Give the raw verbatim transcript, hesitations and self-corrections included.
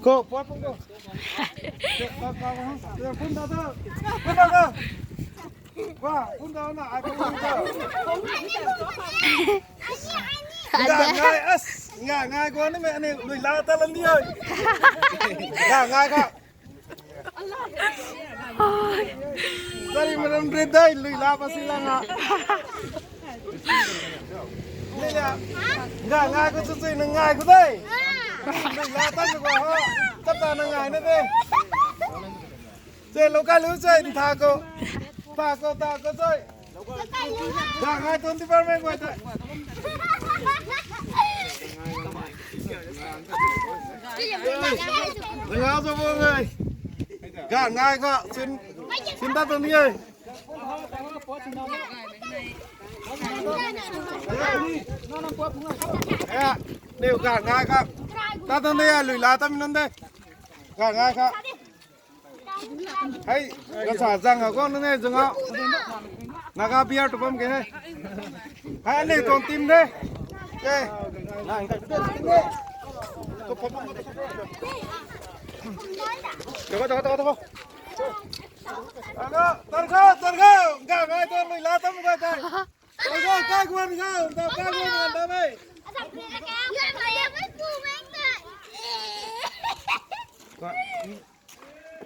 Ko, pua pung ko. Pun da da. Pun da da. Wa, pun da na, ai pun da. Nga ngai as, nga ngai ko ni me ni lui la ta lan di oi. Nga ngai ka. Tari maram ri dai lui la pa si la nga. Ni ya. Nga ngai ko chu chu na ngai ko dai. Lui la ta ko ha. Ta ta na ngai na de. Che lo ka lu che tha ko. Ta ko ta ko che. Ga ngai tuan department guay ta. Langa zo bo ngai. Ga ngai ka sin sin ta tuan ni ai. Ya, ni ga ngai ka. Ta tuan ni ai lui la ta mi nunc de. Ga ngai ka. Hei, ka sa zang a kong ne zang a. Naga beer tu bam ke hei. Hei, ni tuang team de. Ke. Toko, toko, toko, toko. Targo, targo, targo. Ga ngai tu lui la tam ga tai. Targo, kai guan ga, da kai guan ga da mei. Ka.